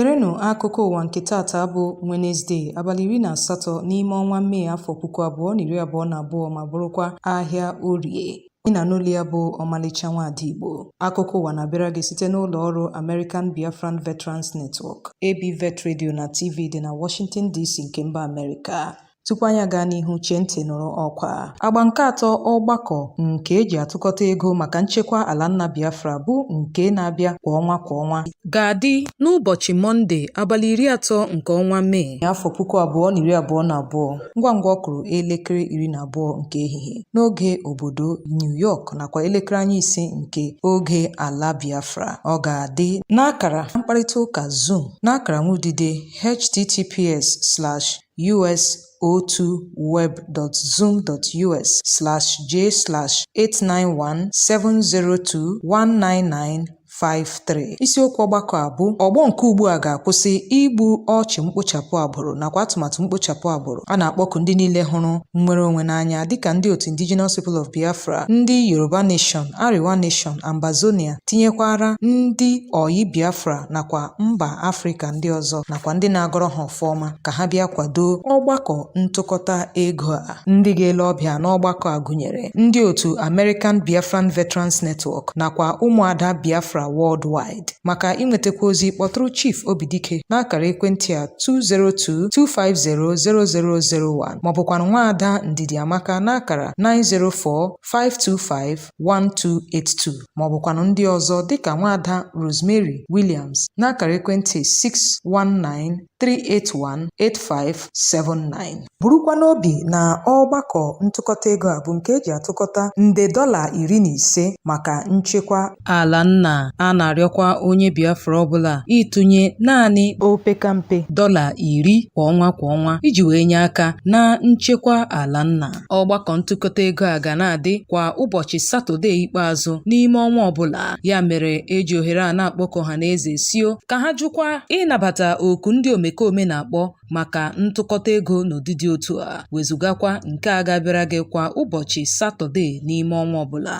Gerenụ akụkọ ụwa nke taata bụ Wenezdee, abalị 18 n'ime ọnwa Mee afọ 2022 ma bụrụkwa ahịa Orie. Ị na-anụ olu ya bụ ọmalịcha nwaada Igbo. Akụkọ ụwa na-abịara gị site n'ụlọ ọrụ American Biafran Veterans Network, ABVET Radio na TV dị na Washington DC nke mba Amerịka. Tupu anyị agaa n'ihu, chee ntị nụrụ ọkwa. Agba nke atọ ọgbakọ nke eji atụkọta ego maka nchekwa ala nna Biafra bụ nke na-abịa kwa ọnwa kwa ọnwa ga-adị n'ụbọchị Mọnde, abalị 30 nke ọnwa Mee afọ 2022, ngwa ngwa ọ kụrụ elekere 12 nke ehihie n'oge obodo New York nakwa elekere anya 5 nke oge ala Biafra. Ọ ga-adị n'akara mkparịta ụka Zoom n'akara nwudide https://us02web.zoom.us/j/89170219953. Isiokwu ọgbakọ a bụ ọgbọ nke ugbu a ga-akwụsị igbu ọchụ mkpochapụ agbụrụ nakwa atụmatụ mkpochapụ agbụrụ. A na-akpọku ndị niile hụrụ nnwere onwe n'anya dịka ndị otu Indigenous People of Biafra, ndị Yoruba Nation, Arewa Nation, Ambazonia, tinyekwara ndị oyi Biafra nakwa mba Afrịka ndị ọzọ nakwa ndị na-agọrọ ha ọfọ ọma ka ha bịa kwado ọgbakọ ntụkọta ego a. Ndị ga-ele ọbịa n'ọgbakọ a gụnyere ndị otu American Biafran Veterans Network nakwa ụmụada Biafra Worldwide. Maka inwetakwa ozi, kpọtụrụ Chief Obidike n'akara ekwentị a 202-250-0001 maọbụkwanụ nwaada Ndidi Amaka n'akara 904-525-1282 maọbụkwanụ ndị ọzọ dịka nwaada Rosemary Williams n'akara ekwentị 619-381-8579. Burukwa n'obi na ọgbakọ ntụkọta ego a bụ nke eji atụkọta nde dọla 15 maka nchekwa ala nna. A na-arịọkwa onye Biafra ọbụla ịtụnye naanị opekampe dọla 10 kwa ọnwa kwa ọnwa iji wee nye aka na nchekwa ala nna. Ọgbakọ ntụkọta ego a ga na-adị kwa ụbọchị Satọde ikpeazụ n'ime ọnwa ọbụla. Ya mere eji ohere a na-akpọkọ ọha na eze sio ka ha jụkwa ịnabata oku ndị omekome na-akpọ maka ntụkọta ego n'ụdị dị otu a, wezugakwa nke a ga-abịara gị kwa ụbọchị Satọde n'ime ọnwa ọbụla.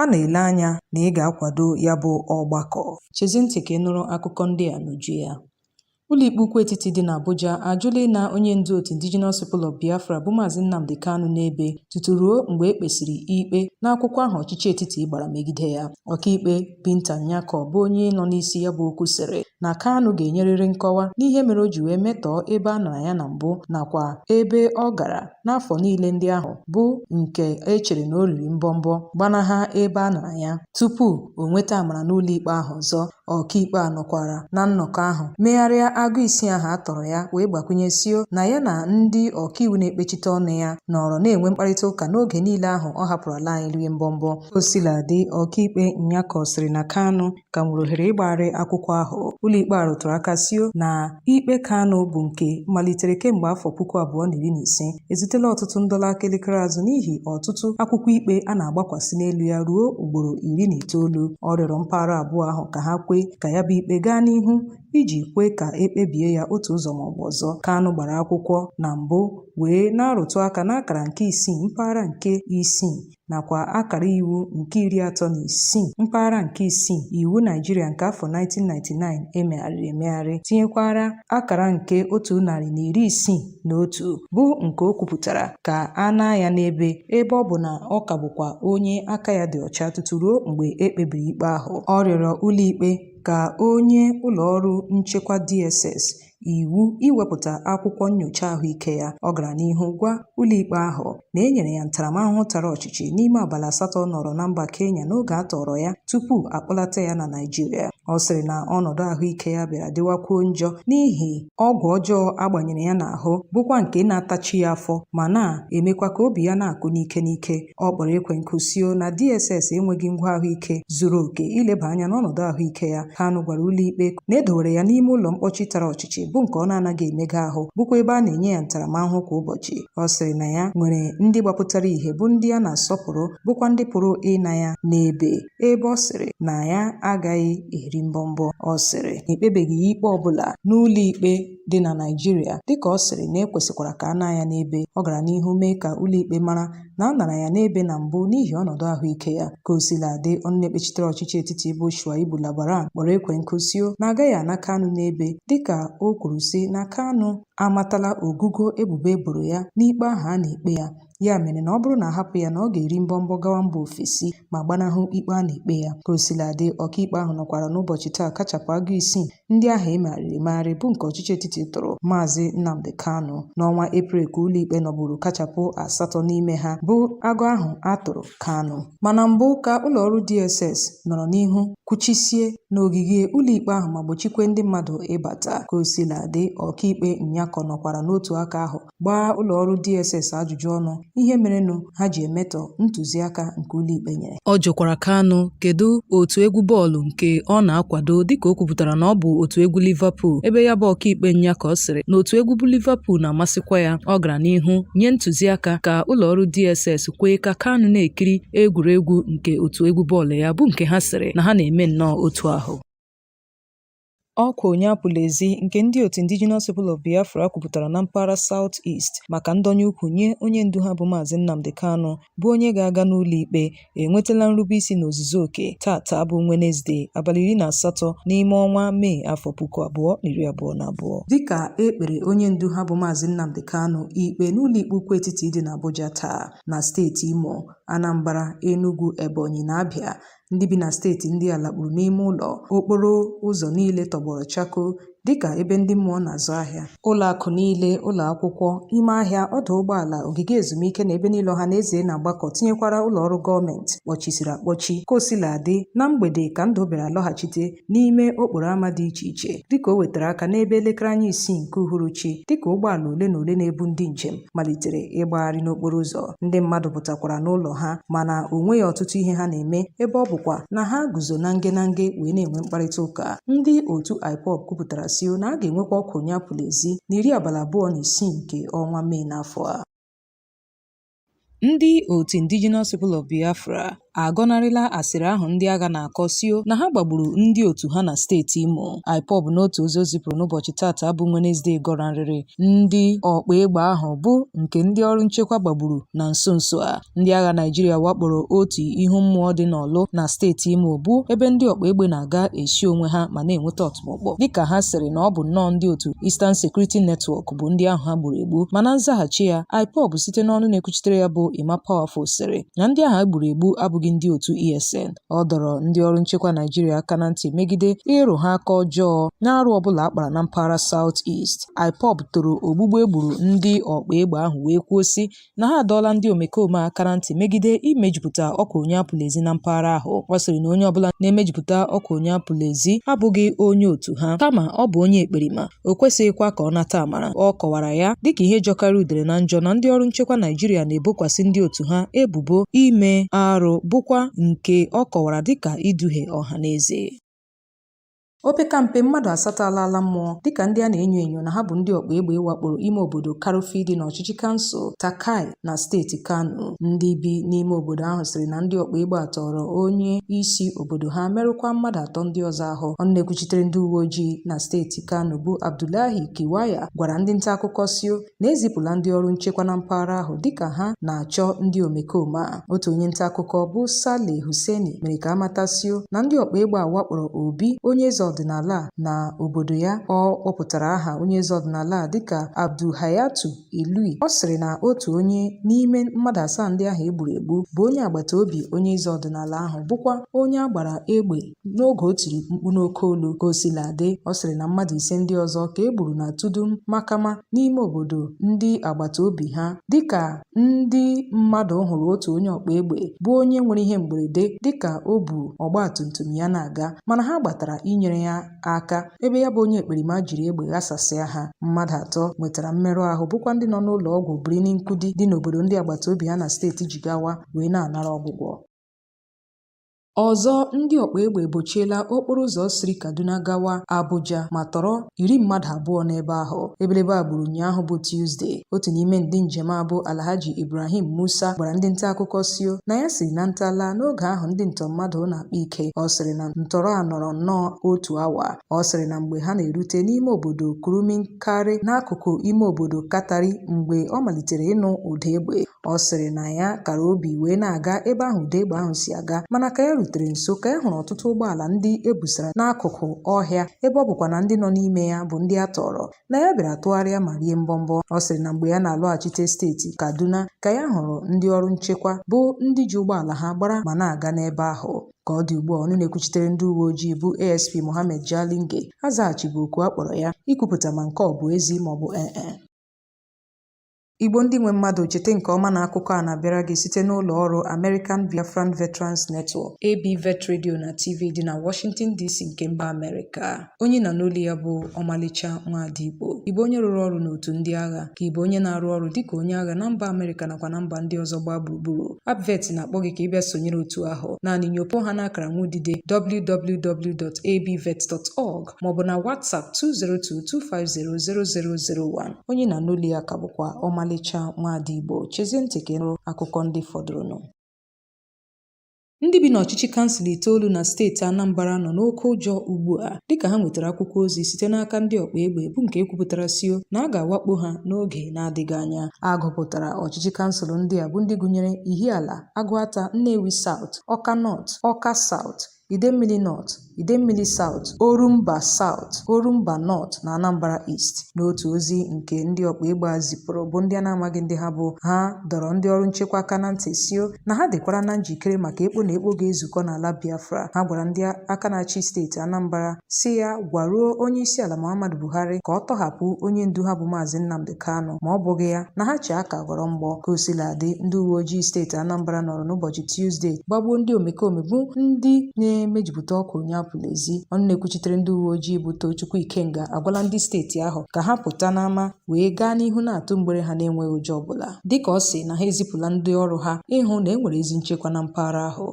A na-ele anya na ị ga-akwado ya bụ ọgbakọ. Chezie ntị ka ị nụrụ akụkọ ndị a n'uju ya. Ụlọikpe Ukwu Etiti dị n'Abuja ajụla ịna onye ndu otu Indigenous People of Biafra bụ Maazị Nnamdi Kanu n'ebe tutu ruo mgbe e kpesịrị ikpe n'akwụkwọ ahụ ọchịchị etiti gbara megide ya. Ọkaikpe Binta Nyako bụ onye nọ n'isi ya bụ okwu sịrị na Kanu ga-enyerịrị nkọwa n'ihe mere o ji wee metọọ ebe a nara ya na mbụ nakwa ebe ọ gara n'afọ niile ndị ahụ bụ nke e chere na o riri mbọmbọ gbanaha ebe a nara ya tupu o nweta amara n'ụlọikpe ahụ ọzọ. Ọkaikpe a nọkwara na nnọkọ ahụ megharịa agụ isii ahụ a tọrọ ya wee gbakwunye sio na ya na ndị ọkaiwu na-ekpechite ọnụ ya nọrọ na-enwe mkparịta ụka n'oge niile ahụ ọ hapụrụ ala anyị rie mbọmbọ. Osiladị, ọkaikpe Nyako sịrị na Kanu ka nwere ohere ịgbagharị akwụkwọ ahụ. Ụlọikpe a rụtụrụ aka sio na ikpe Kanu bụ nke malitere kemgbe afọ 2015 ezutela ọtụtụ ndọla aka elekere azụ n'ihi ọtụtụ akwụkwọ ikpe a na-agbakwasị n'elu ya ruo ugboro 19. Ọ rịọrọ mpaghara abụọ ahụ ka ha kwe ka ya bụ ikpe gaa n'ihu iji kwe ka e kpebie ya otu ụzọ maọbụ ọzọ. Kanu gbara akwụkwọ na mbụ wee na-arụtụ aka n'akara nke isii mpaghara nke isii nakwa akara iwu nke 36 mpaghara nke isii iwu Naịjirịa nke afọ 1999 emegharịrị emegharị, tinyekwara akara nke 161 bụ nke o kwupụtara ka a naa ya n'ebe, ebe ọ bụ na ọ ka bụkwa onye aka ya dị ọcha tutu ruo mgbe e kpebiri ikpe ahụ. Ọ rịọrọ ụlọikpe ka o nye ụlọọrụ nchekwa DSS iwu iwepụta akwụkwọ nnyocha ahụike ya. Ọ gara n'ihu gwa ụlọikpe ahụ na e nyere ya ntaramahụhụ tara ọchịchị n'ime abalị 8 ọ nọrọ na mba Kenya n'oge a tọrọ ya tupu a kpọlata ya na Naịjirịa. Ọ sịrị na ọnọdụ ahụike ya bịara dịwakwuo njọ n'ihi ọgwụ ọjọọ a gbanyere ya n'ahụ bụkwa nke na-atachi ya afọ ma na-emekwa ka obi ya na-akụ n'ike n'ike. Ọ kpọrọ ekwe nkụ sio na DSS enweghị ngwa ahụike zuru oke ileba anya n'ọnọdụ ahụike ya. Kanu gwara ụlọikpe na e dowere ya n'ime ụlọ mkpọchi tara ọchịchị bụ nke ọ na-anaghị emega ahụ, bụkwa ebe a na-enye ya ntaramahụhụ kwa ụbọchị. Ọ sịrị na ya nwere ndị gbapụtara ihe bụ ndị a na-asọpụrụ bụkwa ndị pụrụ ịna ya n'ebe, ebe ọ sịrị na ya agaghị eri mbọmbọ. Ọ sịrị na ekpebeghị ya ikpe ọbụla n'ụlọikpe dị na Naịjirịa dịka ọ sịrị na e kwesịkwara ka a naa ya n'ebe. Ọ gara n'ihu mee ka ụlọikpe mara na a nara ya n'ebe na mbụ n'ihi ọnọdụ ahụike ya. Ka o sila dị, ọnụ na-ekpechitere ọchịchị etiti bụ Shuaibu Labaran kpọrọ ekwe nkụ sio na agaghị ana Kanu n'ebe, dịka o kwuru sị na Kanu amatala ogugo ebubo e boro ya n'ikpe ahụ a na-ekpe ya. Ya mere na ọ bụrụ na a hapụ ya, na ọ ga-eri mbọmbọ gawa mba ofesi ma gbanahụ ikpe a na-ekpe ya. Ka o sila dị, ọkaikpe ahụ nọkwara n'ụbọchị taa kachapụ agụ isii ndị ahụ emegharịrị emegharị bụ nke ọchịchị etiti tụrụ Maazị Nnamdi Kanu. N'ọnwa Eprel ka ụlọikpe nọburu kachapụ asatọ n'ime ha bụ agụ ahụ a tụrụ Kanu. Mana mbụ ka ụlọọrụ DSS nọrọ n'ihu kwuchisie n'ogige ụlọikpe ahụ ma gbochikwe ndị mmadụ ịbata. Ka o sila dị, ọkaikpe Nyako nọkwara n'otu aka ahụ gbaa ụlọọrụ DSS ajụjụ ọnụ ihe merenụ ha ji emetọ ntụziaka nke ụlọikpe nyere. Ọ jụkwara Kanu kedu otu egwu bọọlụ nke ọ na-akwado, dịka o kwupụtara na ọ bụ otu egwu Liverpool, ebe ya bụ ọkaikpe Nyako sịrị na otu egwu bụ Liverpool na-amasịkwa ya. Ọ gara n'ihu nye ntụziaka ka ụlọọrụ DSS kwee ka Kanu na-ekiri egwuregwu nke otu egwu bọọlụ ya, bụ nke ha sịrị na ha na-eme nnọọ otu ahụ. Ọkwa onye apụla ezi nke ndị otu Indigenous People of Biafra kwupụtara na mpaghara South East maka ndọnye ukwu nye onye ndu ha bụ Maazị Nnamdi Kanu, bụ onye ga-aga n'ụlọ ikpe, enwetala nrubeisi n'ozuzu oke tata bụ Wenezde, abalị 18 n'ime ọnwa Mee, afọ 2022. Dịka e kpere onye ndu ha bụ Maazị Nnamdi Kanu ikpe n'ụlọikpe ukwu etiti dị n'Abuja taa. Na steeti Imo, Anambra, Enugu, Ebonyi na Abia, ndị bi na steeti ndị a lakpuru n'ime ụlọ, okporo ụzọ niile tọgbọrọ chakoo dịka ebe ndị mmụọ na-azụ ahịa. Ụlọ akụ niile, ụlọ akwụkwọ, ime ahịa, ọdụ ụgbọala, ogige ezumike na ebe niile ọha na eze na-agbakọ, tinyekwara ụlọ ọrụ gọọmenti, kpọchisiri akpọchi. Ka o sila dị, na mgbede ka ndụ bịara lọghachite n'ime okporo ámá dị iche iche, dịka o wetara aka n'ebe elekere anya 6 nke uhuruchi, dịka ụgbọala ole na ole na-ebu ndị njem malitere ịgbagharị n'okporo ụzọ. Ndị mmadụ pụtakwara n'ụlọ ha, mana o nweghị ọtụtụ ihe ha na-eme, ebe ọ bụkwa na ha guzo na nge na nge wee na-enwe mkparịta ụka. Ndị otu IPOB kwupụtara sị na a ga-enwekwa ọkwa onye apụla ezi n'iri abalị 26 nke ọnwa Mee n'afọ a. Ndị otu Indigenous People of Biafra agọnarịla asịrị ahụ ndị agha na-akọ sio na ha gbagburu ndị otu ha na steeti Imo. IPOB, n'otu ozi o zipụrụ n'ụbọchị tata bụ Wenezde, gọnarịrị ndị ọkpa egbe ahụ bụ nke ndị ọrụ nchekwa gbagburu na nso nso a. Ndị agha Naịjirịa wakporo otu ihu mmụọ dị n'Ọlụ na steeti Imo, bụ ebe ndị ọkpa egbe na-aga esi onwe ha ma na-enweta ọtụmọkpọ, dịka ha sịrị na ọ bụ nnọọ ndị otu Eastern Security Network bụ ndị ahụ ha gburu egbu. Mana nzaghachi ya, IPOB, site n'ọnụ na-ekwuchitere ya bụ Emma Powerful, sịrị na ndị ahụ e gburu egbu abụghị ndị otu ESN. Ọ dọrọ ndị ọrụ nchekwa Naịjirịa aka na ntị megide ịrụ ha aka ọjọọ n'arụ ọbụla a kpara na mpaghara South East. IPOB toro ogbugbu e gburu ndị ọkpa egbe ahụ wee kwuo sị na ha adọọla ndị omekome a aka na ntị megide imejupụta ọkwa onye apụla ezi na mpaghara ahụ. Ọ sịrị na onye ọbụla na-emejupụta ọkwa onye apụla ezi abụghị onye otu ha, kama ọ bụ onye ekperima, o kwesịghịkwa ka ọ nata amara. Ọ kọwara ya dịka ihe jọkarị udere na njọ na ndị ọrụ nchekwa Naịjirịa na-ebokwasị ndị otu ha ebubo ime arụ, bụkwa nke ọ kọwara dịka iduhie ọha na eze. Opekampe mmadụ asatọ alaala mmụọ dịka ndị a na-enyo enyo na ha bụ ndị ọkpa egbe wakporo ime obodo Karofi dị n'ọchịchị kansụl Takai na steeti Kano. Ndị bi n'ime obodo ahụ sịrị na ndị ọkpa egbe a tọrọ onye isi obodo ha, merụkwa mmadụ atọ ndị ọzọ ahụ. Ọnụ na-ekwuchitere ndị uwe ojii na steeti Kano bụ Abdullahi Kiwaya gwara ndị nta akụkọ sio na ezipụla ndị ọrụ nchekwa na mpaghara ahụ dịka ha na-achọ ndị omekome a. Otu onye nta akụkọ bụ Saleh Hussaini mere ka a matasio na ndị ọkpa egbe a wakporo obi onye eze ọdịnala a na obodo ya. Ọ kpọpụtara aha onye eze ọdịnala a dịka Abdulhayatu Ilui. Ọ sịrị na otu onye n'ime mmadụ asaa ndị ahụ e gburu egbu bụ onye agbata obi onye eze ọdịnala ahụ, bụkwa onye a gbara egbe n'oge o tiri mkpu n'oke olu. Ka o sila dị, ọ sịrị na mmadụ ise ndị ọzọ ka e gburu na Tudun Makama n'ime obodo ndị agbata obi ha, dịka ndị mmadụ hụrụ otu onye ọkpa egbe bụ onye nwere ihe mberede dịka o bu ọgba tum tum ya na-aga, mana ha gbatara inyere ya aka, ebe ya bụ onye ekperima jiri egbe ghasasịa ha. Mmadụ atọ nwetara mmerụ ahụ, bụkwa ndị nọ n'ụlọ ọgwụ Birnin Kudi dị n'obodo ndị agbata obi ha na steeti Jigawa wee na-anara ọgwụgwọ. Ọzọ, ndị ọkpa egbe egbochiela okporo ụzọ siri Kaduna gawa Abuja ma tọrọ 20 n'ebe ahụ. Ebelebe a gburu ụnyaahụ bụ Tuzdee. Otu n'ime ndị njem a bụ Alhaji Ibrahim Musa gwara ndị nta akụkọ sio na ya siri na nta laa n'oge ahụ ndị ntọ mmadụ na-akpa ike. Ọ sịrị na ntọrọ a nọrọ nnọọ otu awa. Ọ sịrị na mgbe ha na-erute n'ime obodo Kuruminkari n'akụkụ ime obodo Katari mgbe ọ malitere ịnụ ụda egbe. Ọ sịrị na ya kara obi wee na-aga ebe ahụ ụda egbe ahụ si aga, mana ka ya rutere nso ka ya hụrụ ọtụtụ ụgbọala ndị e busara n'akụkụ ọhịa, ebe ọ bụkwa na ndị nọ n'ime ya bụ ndị a tọrọ, na ya bịara tụgharịa ma rie mbọmbọ. Ọ sịrị na mgbe ya na-alọghachite steeti Kaduna ka ya hụrụ ndị ọrụ nchekwa bụ ndị ji ụgbọala ha gbara ma na-aga n'ebe ahụ. Ka ọ dị ugbu a, ọnụ na-ekwuchitere ndị uwe ojii bụ ASP Mohammed Jalinge azaghachighị oku a kpọrọ ya ikwupụta ma nke ọ bụ ezi maọbụ ee. Igbo ndị nwe mmadụ, cheta nke ọma na akụkọ a na-abịara gị site n'ụlọ ọrụ American Biafran Veterans Network, AB Vet Radio na TV dị na Washington DC nke mba Amerịka. Onye na n'olu ya bụ Ọmalịcha Nwaada Igbo. Igbo onye rụrụ ọrụ n'otu ndị agha, ka Igbo onye na-arụ ọrụ dịka onye agha na mba Amerịka nakwa na mba ndị ọzọ gbaa gburugburu. ABVET na-akpọ gị ka ị bịa sonyere otu ahụ. Naanị nyopụ ha n'akara nwudide www.abvet.org maọbụ na WhatsApp 202-250-0001. Onye na n'olu ya ka bụkwa Ọmalịcha Nwaada Igbo. Chezie ntị ka ị nụrụ akụkọ ndị fọdụrụnụ. Ndị bi n'ọchịchị kansụl itoolu na steeti Anambra nọ n'oke ụjọ ugbu a dịka ha nwetara akwụkwọ ozi site n'aka ndị ọkpa egbe bụ nke ekwupụtara sio na a ga-awakpo ha n'oge na-adịghị anya. A gụpụtara ọchịchị kansụl ndị a bụ ndị gụnyere Ihiala, Agụata, Nnewi South, Awka North, Awka South, Idemmili North, Idemmili South, Orumba South, Orumba North na Anambra East. N'otu ozi nke ndị ọkpa egbe a zipụrụ bụ ndị a na-amaghị ndị ha bụ, ha dọrọ ndị ọrụ nchekwa aka na ntị sio na ha dịkwara na njikere maka ekpo na ekpo ga-ezukọ n'ala Biafra. Ha gwara ndị aka na-achị steeti Anambra si ya gwaruo onye isi ala Muhammadu Buhari ka ọ tọhapụ onye ndu ha bụ Maazị Nnamdi Kanu, ma ọ bụghị ya na ha chi aka ghọrọ mgbọ. Ka o sila dị, ndị uwe ojii steeti Anambra nọrọ n'ụbọchị Tuzdee gbagbuo ndị omekome bụ ndị na-emejupụta ọkụ onye apụla ezi. Ọnụ na-ekwuchitere ndị uwe ojii bụ Tochukwu Ikenga agwala ndị steeti ahụ ka ha pụta n'ama wee gaa n'ihu na-atụ mgbere ha na-enweghị ụjọ ọbụla, dịka ọ sị na ha ezipụla ndị ọrụ ha ịhụ na e nwere ezi nchekwa na mpaghara ahụ.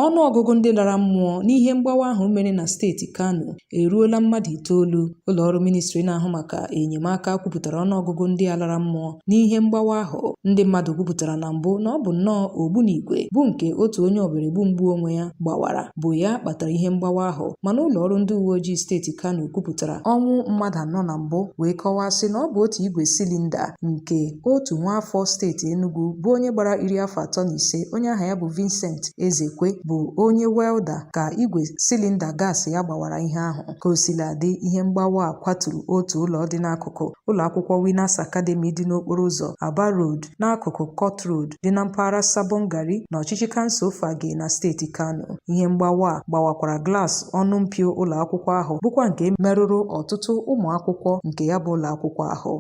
Ọnụ ọgụgụ ndị lara mmụọ n'ihe mgbawa ahụ mere na steeti Kano eruola mmadụ itoolu. Ụlọọrụ ministri na-ahụ maka enyemaka kwupụtara ọnụọgụgụ ndị a lara mmụọ n'ihe mgbawa ahụ. Ndị mmadụ kwupụtara na mbụ na ọ bụ nnọọ ogbunigwe bụ nke otu onye ọbịara mgbu onwe ya gbawara bụ ya kpatara ihe mgbawa ahụ, mana ụlọọrụ ndị uwe ojii steeti Kano kwupụtara ọnwụ mmadụ anọ na mbụ wee kọwaa sị na ọ bụ otu igwe silinda nke otu nwaafọ steeti Enugu bụ onye gbara 35, onye aha ya bụ Vincent Ezekwe, bụ onye welder, ka igwe silinda gaasị ya gbawara ihe ahụ. Ka o sila dị, ihe mgbawa a kwaturu otu ụlọ dị n'akụkụ ụlọ akwụkwọ Winners Academy dị n'okporo ụzọ Aba Road n'akụkụ Court Road dị na mpaghara Sabon Gari na ọchịchị kansụl Fage na steeti Kano. Ihe mgbawa a gbawakwara glaasị ọnụ mpio ụlọ akwụkwọ ahụ, bụkwa nke merụrụ ọtụtụ ụmụ akwụkwọ nke ya bụ ụlọ akwụkwọ ahụ.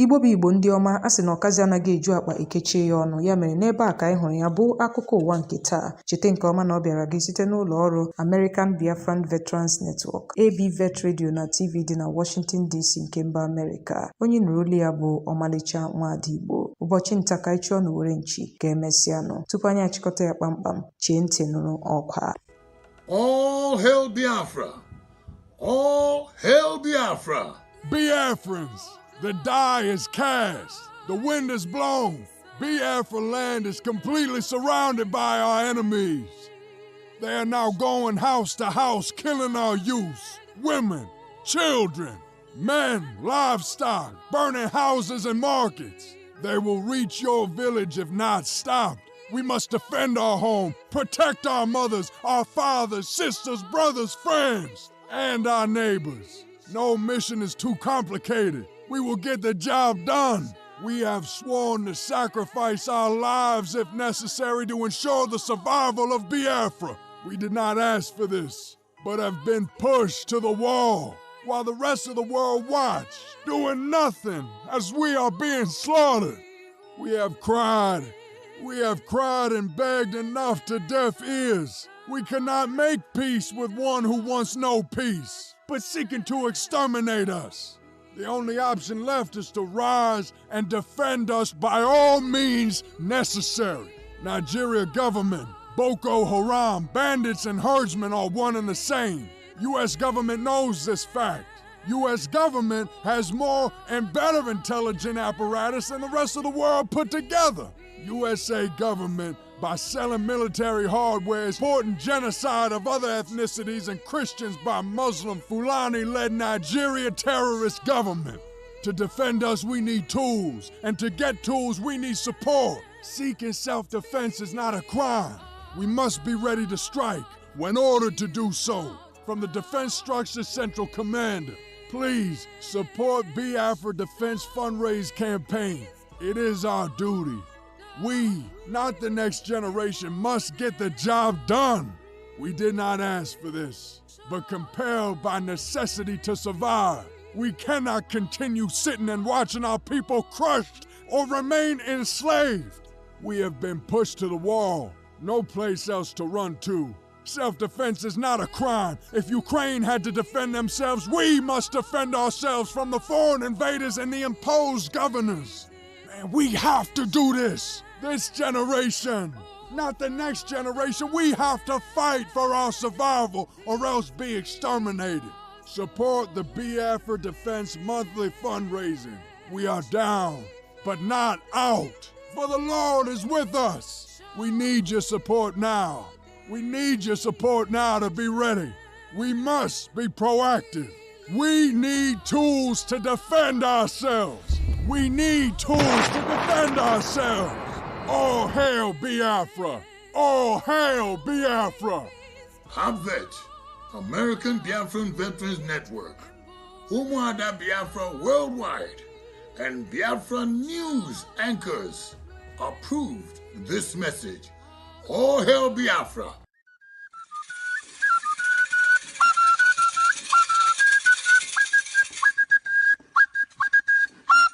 Igbo bụ Igbo ndị ọma, a sị na ọkazi anaghị eju akpa ekechie ya ọnụ. Ya mere, n'ebe a ka anyị hụrụ ya bụ akụkọ ụwa nke taa. Cheta nke ọma na ọ bịara gị site n'ụlọ ọrụ American Biafran Veterans Network, AB Vet Radio na TV dị na Washington DC nke mba Amerịka. Onye nụrụ olu ya bụ Ọmalịcha Nwaada Igbo. Ụbọchị nta ka anyị chụọ nụ were nchi. Ka emesịanụ. Tupu anyị achịkọta ya kpamkpam, chee ntị nụrụ ọkwa. All hail Biafra! All hail Biafra! Biafrans, the die is cast, the wind is blown. Biafra land is completely surrounded by our enemies. They are now going house to house, killing our youths, women, children, men, livestock, burning houses and markets. They will reach your village if not stopped. We must defend our home, protect our mothers, our fathers, sisters, brothers, friends, and our neighbors. No mission is too complicated. We will get the job done. We have sworn to sacrifice our lives if necessary to ensure the survival of Biafra. We did not ask for this, but have been pushed to the wall while the rest of the world watch, doing nothing as we are being slaughtered. We have cried. We have cried and begged enough to deaf ears. We cannot make peace with one who wants no peace, but seeking to exterminate us. The only option left is to rise and defend us by all means necessary. Nigeria government, Boko Haram, bandits, and herdsmen are one and the same. U.S. government knows this fact. U.S. government has more and better intelligent apparatus than the rest of the world put together. USA government, by selling military hardware, is supporting genocide of other ethnicities and Christians by Muslim Fulani-led Nigeria terrorist government. To defend us, we need tools, and to get tools, we need support. Seeking self-defense is not a crime. We must be ready to strike when ordered to do so. From the Defense Structure Central Commander, please support Biafra Defense Fundraise Campaign. It is our duty. We, not the next generation, must get the job done. We did not ask for this, but compelled by necessity to survive. We cannot continue sitting and watching our people crushed or remain enslaved. We have been pushed to the wall, no place else to run to. Self-defense is not a crime. If Ukraine had to defend themselves, we must defend ourselves from the foreign invaders and the imposed governors. Man, we have to do this. This generation, not the next generation. We have to fight for our survival or else be exterminated. Support the Biafra Defense monthly fundraising. We are down, but not out, for the Lord is with us. We need your support now. We need your support now to be ready. We must be proactive. We need tools to defend ourselves. We need tools to defend ourselves. All hail Biafra. All hail Biafra. ABVET, American Biafran Veterans Network, Umuada Biafra Worldwide, and Biafra News anchors approved this message. All hail Biafra.